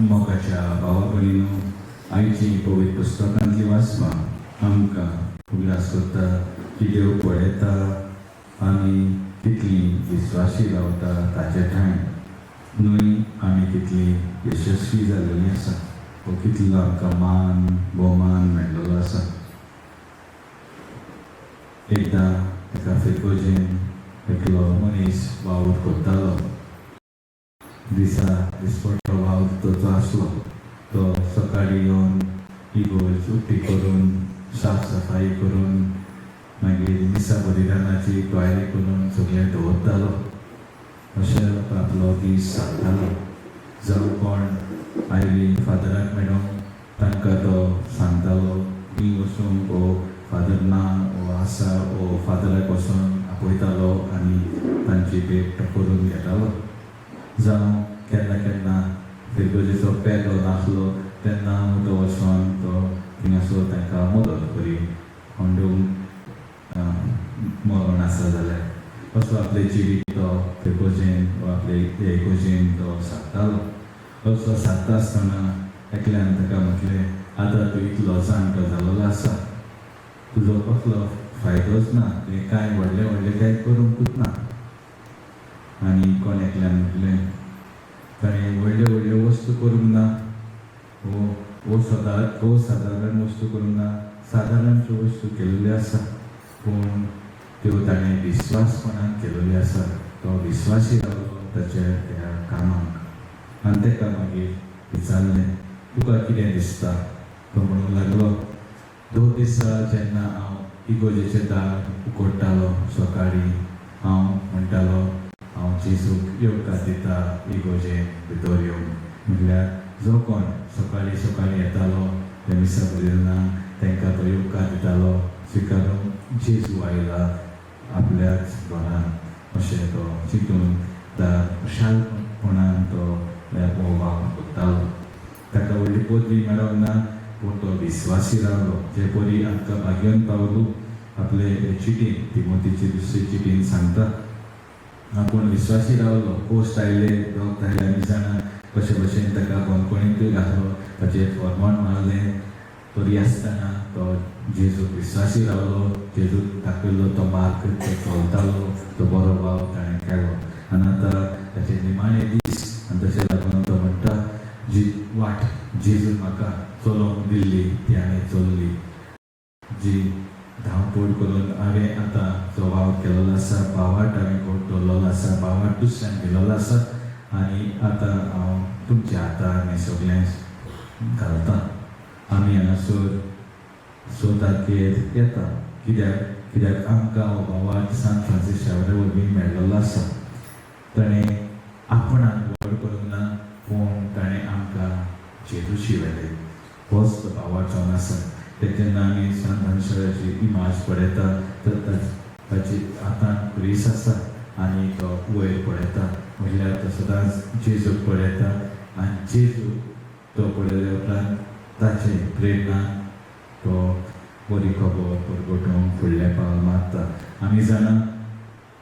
मोगाच्या भावा भयणीनो, आयची पवित्र पुस्तकांतली वाचपां आमकां उगडास करता की देव पळयता आमी कितली विस्वासी रावता ताचे ठांय न्हय, आमी कितली यशस्वी जाल्लेली आसा वो कितलो आमकां मान भोवमान मेळ्ळलो आसा. एकदां एका फिरगोजेन एकलो मनीस वावर करतालो. दिसा दिसपट्टो वावर तो आसलो. तो सकाळीं येवन इगोर्ज उक्ती करून, साफ सफाई करून, मागीर मिसा बलिदानाची तयारी करून सगळें दवरतालो. अशें तो आपलो दीस सारतालो. जावं कोण आयली फादराक मेळोंक, तांकां तो सांगतालो खंय वचूंक, ओ फादर ना ओ आसा, ओ फादराक वचोन आपयतालो आनी तांची भेट तो करून घेतालो. जावं केन्ना केन्ना फिरगोजेचो पेलो नासलो तेन्ना तो वचोन तो थिंगासर तांकां मदत करी, अंडूंक मरण आसा जाल्यार. असो आपलें जिवीत तो फिरगोजेन वा आपले इगोजेन तो सारतालो. असो सारता आसतना एकल्यान ताका म्हटलें, आतां तूं इतलो जाणटो जालोलो आसा, तुजो कसलो फायदोच ना, तुवें कांय व्हडलें व्हडलें कांय करूंकूच ना. आनी कोण एकल्यान म्हटलें, ताणें व्हडल्यो व्हडल्यो वस्तू करूंक ना वो वो सदा वो सादारण वस्तू करूंक ना, सादारणच्यो वस्तू केल्ल्यो आसा, पूण त्यो ताणें विस्वासपणान केल्ल्यो आसा. तो विस्वासी रावलो ताच्या त्या कामाक. आनी ताका मागीर विचारलें, तुका कितें दिसता? तो म्हणूंक लागलो, दोन दिसा जेन्ना हांव इगोजेचें दार उगडटालो सकाळीं, हांव म्हणटालो, हांव जेजूक येवकार दिता इगोजेन भितर येवंक. म्हटल्यार जो कोण सकाळीं सकाळीं येतालो ते मिसा बलिदानाक, तांकां तो येवकार दितालो, स्विकारून जेजू आयला आपल्याच घरान अशें तो चिंतून दार खुशालपणान तो हो वावर करतालो. ताका व्हडली पदवी मेळोंक ना, पूण तो विस्वासी रावलो. जे परी आमकां भाग्यवन पावलू आपले चिटीन, तिमोतीची दुसरी चिटीन सांगता, आपूण विस्वासी रावलो. पोस्ट आयले, रक्त आयले, आमी जाणा कशे भशेन ताका बंदखणींतूय घातलो, ताचेर फॉर्मान मारलें, तरी आसतना तो जेजूक विस्वासी रावलो. जेजूक दाखयल्लो तो मार्ग तो चलतालो, तो बरो वावर ताणें केलो आनी आतां ताचे निमाणे दीस आनी तशें लागून तो म्हणटा, जी वाट जेजून म्हाका चलोवंक दिल्ली ती हांवें चल्ली. जी धांवपळ करून हांवें आतां जो वावर केलेलो आसा, भावार्थ हांवें घट दवरलेलो आसा, भावार्थ दुसऱ्यांक दिलेलो आसा आनी आतां हांव तुमच्या हातार हें सगळें घालता. आमी हांगासर स तारखेर येता कित्याक? कित्याक आमकां हो भावार्थ सांत फ्रांसीस शावरा वरवीं मेळ्ळलो आसा. ताणें आपणाक व्हड करूंक ना, पूण ताणें आमकां जेजूशी व्हेले. होच तो भावार्थ जावन आसा. ते जेन्ना आमी सांत फ्रांसीस इमाज पळयता तर ताची हातान खुरीस आसा आनी तो वयर पळयता, म्हटल्यार तो सदांच जेजूक पळयता आनी जेजू तो पळयल्या उपरांत ताचे प्रेरणा तो बरी खबर परगटोवंक फुडलें पावल मारता. आमी जाणा,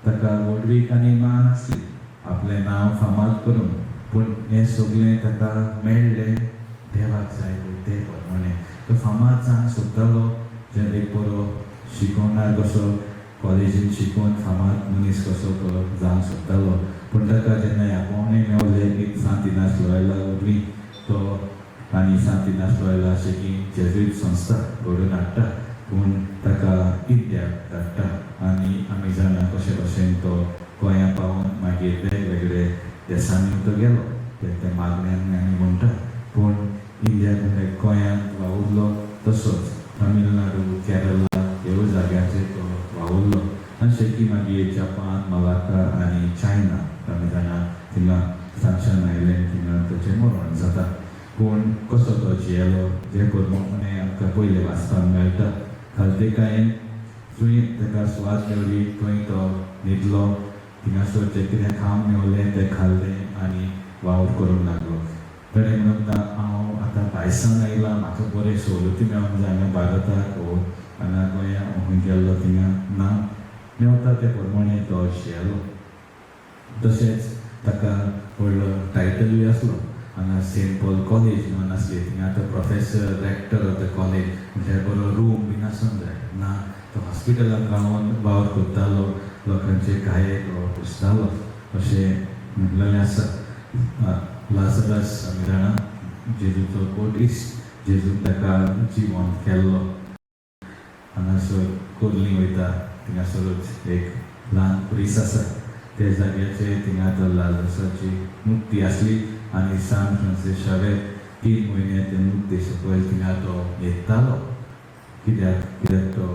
ताका व्हडवीक आनी मान आसली आपलें नांव फामाद करूंक, पूण हें सगळें ताका मेळ्ळें देवाक जाय पळय ते प्रमाणे. तो फामाद जावंक सोदतालो, जे एक बरो शिकवणार कसो, कॉलेजीन शिकून फामाद मनीस कसो तो जावंक सोदतालो. पूण ताका जेन्ना आपोवणें मेवलें एक सांत इनास लोयला वरवीं, तो आनी सांत इनास लोयला अशें की जेजुईत संस्था घडोवन हाडटा, पूण ताका इंडियाक धाडटा. आनी आमी जाणा कशे भशेन तो गोंया पावून मागीर वेगवेगळे देसांनी तो गेलो. ते ते मागण्यान आमी म्हणटा, पूण इंडियाक म्हणजे गोंयांत वावुरलो, तसोच तमिळनाडू, केरला ह्यो जाग्यांचेर तो वावुरलो आनी शेकी मागीर जपान, मलाका आनी चायना. आमी जाणा, थिंगा सानशान आयलँड, थिंगा ताचें मरण जाता. पूण कसो तो जियेलो जें करून आमकां पयलें वाचपाक मेळटा. खालतेकायेन जंय ताका सुवात मेवली थंय तो न्हिदलो. थिंगासर जें कितें खावंक मेवलें तें खाल्लें आनी वावर करूंक लागलो. ताणें म्हणूंक ना, हांव आतां भायसान आयलां, म्हाका बरे सवलती मेळोंक जाय हांगा भारताक वो हांगा गोंया खंय गेल्लो थिंगा. ना, मेवता ते प्रमाणे तो जियेलो. तशेंच ताका व्हडलो टायटलूय आसलो. हांगा सेंट पॉल कॉलेज म्हणून आसली, थिंगा तो professor, rector of the college म्हळ्यार बरो रूम बीन आसूंक जाय ना. तो हॉस्पिटलांत रावन वावर करतालो, लोकांचे घाये तो पुसतालो अशें म्हणलेलें आसा. लाजरस आमी जाणा, जेजूचो कोट इश्ट, जेजून ताका जिवंत केल्लो. हांगासर कोर्ली वयता थिंगासरूच एक ल्हान खुरीस आसा. त्या जाग्याचेर थिंगा तो लाजरसाची मुर्ती आसली आनी सान फ्रांसीस शावेर 3 म्हयने ते मुर्ती सकयल थिंगा तो न्हिदतालो. कित्याक? कित्याक तो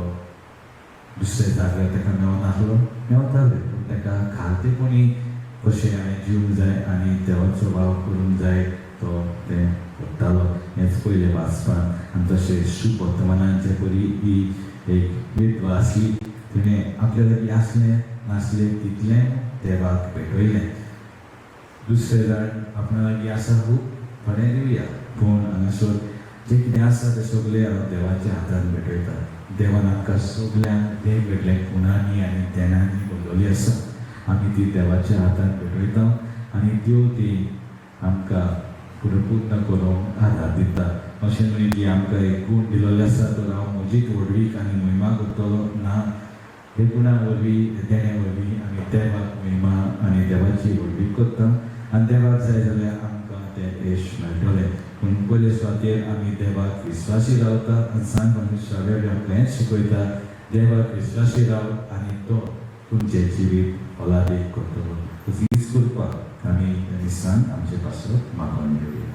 दुसऱ्या जाग्यार ताका मेळनासलो, मेवताले पूण ताका खालतेपणी कशें हांवें जिवंक जाय आनी देवाचो वावर करूंक जाय, तो तें करतालो हेंच पयलें वाचपान. आनी तशें शुभ वर्तमानांचे परी ही एक विधवा आसली, तिणें आपल्या लागीं आसलें नासलें तितलें देवाक भेटयलें. दुसरे जाण आपणा लागीं आसा खूब थोडें दिवया, पूण हांगासर जें कितें आसा तें सगळें हांव देवाच्या हातान भेटयता. देवान आमकां सगल्यांक वेगवेगळ्या गुणांनी आनी देणांनी भरलेली आसा. आमी ती देवाच्या हातान भेटयता आनी देव ती आमकां परिपूर्ण करूंक आदार दिता. अशें न्हय की आमकां एक गूण दिलेलो आसा तर हांव म्हजीच व्हडवीक आनी महिमा करतलो ना. हे गुणा वरवीं, देण्या वरवीं आमी देवाक महिमा आनी देवाची व्हडवीक करता आनी देवाक जाय जाल्यार आमकां तें यश मेळटलें. पूण पयले सुवातेर आमी देवाक विस्वासी रावता आनी सान मनुष्य आमकां हेंच शिकयता, देवाक विस्वासी राव आनी तो तुमचें जिवीत फलादीक करतलो. हीच कृपा आमी त्या दिसान आमचे पासत मागून घेवया.